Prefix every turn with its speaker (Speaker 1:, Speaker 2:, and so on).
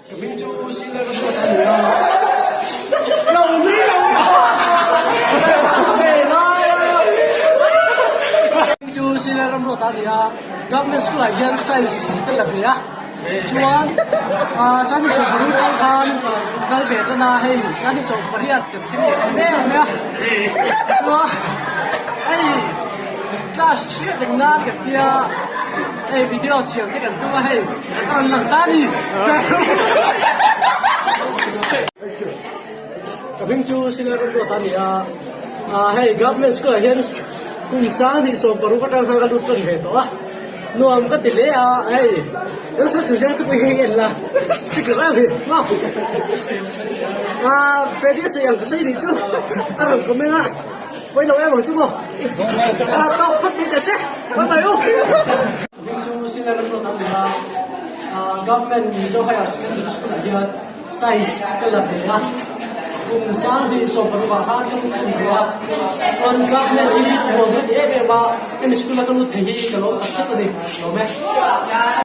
Speaker 1: Ka hming chu Senior Ruat a ni a. Lo ni lo Ka hming chu Senior Ruat a ni a. Government school ah hian science ka la ve a. Chuan Sani Sawmparuk kal khan kal ve tan a hei Sani Sawmpariat kan thleng leh ta ber mai a. Chuan hei class hriat reng nan kan tia hei video siam te kan tum a hei a rawn lang ta a ni. Ka hming chu Senior Ruat a ni a, hei Government school ah hian kum 2016 atang khan ka lut tan ve tawh a. Nuam ka ti hle a, hei nasa chu zir te pawh hi en la sticker em hi maw ah Freddy a sawi ang ka sawi nih chu a rawn comment a pawi lo em ang chu maw ah tawk phawt mai teh se bye bye u. Hming chu Senior Road an ni a, ah Government Mizo Higher Secondary School ah hian Size ka la ve a, kum 2016 ah khan ka lut thei ve a, chuan government hi nuam ka ti em em a, hemi school a ka lut thei hi ka lawm tak zet a ni, lawm e.